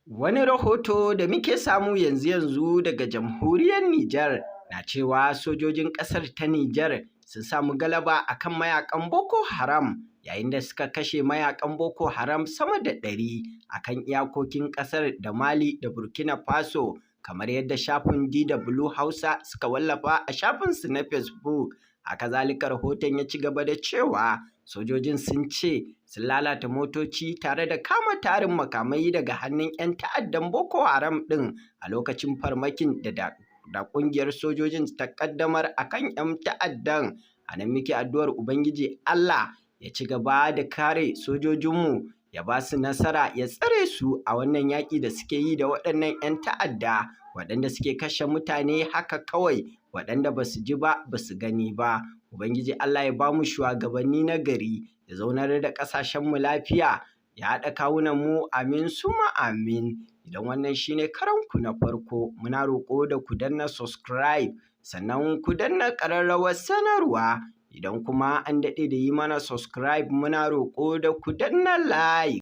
Wani rahoto da muke samu yanzu-yanzu daga jamhuriyar Nijar na cewa sojojin ƙasar ta Nijar sun samu galaba a kan mayaƙan Boko Haram, yayin da suka kashe mayaƙan Boko Haram sama da 100 a kan iyakokin ƙasar da Mali da Burkina Faso, kamar yadda shafin DW Hausa suka wallafa a shafinsu na Facebook. Haka zalika, rahoton ya ci gaba da cewa sojojin sun ce sun lalata motoci tare da kama tarin makamai daga hannun 'yan ta'addan Boko Haram ɗin a lokacin farmakin da ƙungiyar sojojin ta ƙaddamar a kan 'yan ta'addan. A nan muke addu'ar Ubangiji Allah ya ci gaba da kare sojojinmu, ya ba su nasara, ya tsare su a wannan yaƙi da suke yi da waɗannan 'yan ta'adda waɗanda suke kashe mutane haka kawai, waɗanda ba su ji ba, ba su gani ba. Ubangiji Allah ya ba mu shuwagabanni na gari, ya zaunar da ƙasashenmu lafiya, ya haɗa kawunanmu, amin summa amin. Idan wannan shi ne karonku na farko, muna roƙo da ku danna subscribe, sannan ku danna ƙararrawar sanarwa. Idan kuma an daɗe da yi mana subscribe, muna roƙo da ku danna like.